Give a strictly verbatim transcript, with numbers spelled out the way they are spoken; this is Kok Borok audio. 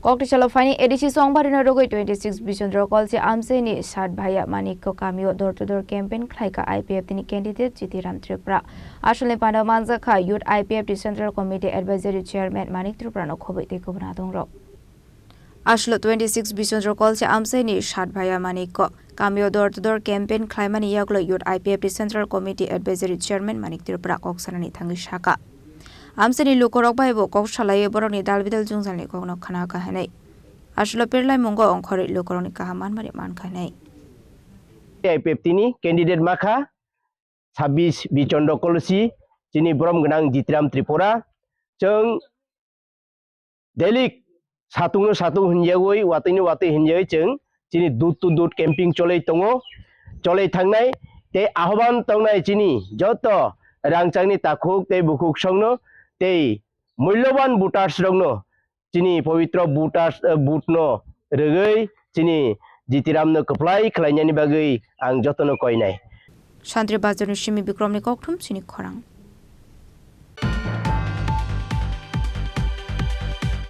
Koktisalo phaini A D C songbarino rogwi twenty six Bichandra Kolsi amchaini Sat Bhaiya Manikko kamio door to door campaign khlaika I P F T ni candidate Jitiram Tripura. Asolni panda manjakha Youth I P F T Central Committee Advisory Chairman Manik Tripura no khobwi tei kubun adongrok. Asolo twenty six Bichandra Kolsi amchaini Sat Bhaiya Manikko kamio door to door campaign khlaimani yagulo Youth I P F T Central Committee Advisory Chairman Manik Tripura kok sanani thangwi saka. Amchaini lukurok bai bo kok salaiwi borokni dal bidal jwngjalni kokno khna kha hinwi. Asolo perlai mungo ongkhorwi lukurokni kaham manmani man kha hinwi. I P F T ni candidate makha sabbish Bichandra Kolsi, chini borom gwnang Jitiram Tripura. Chwng daily satung no satung hinjagwi, watwi no watwi hinjagwi chwng chini door to door camping cholai tongo, cholai thangnai tei ahoban tongnai chini joto rangchakni takhuk tei bukhuk songno tei mulyoban voters rokno chini pobitro voters, eh, vote no rwgwi chini Jitiram no kwplai khlainani bagwi ang jotono koinai. Santri Bazarni simi Bikromni kokthum chini khorang.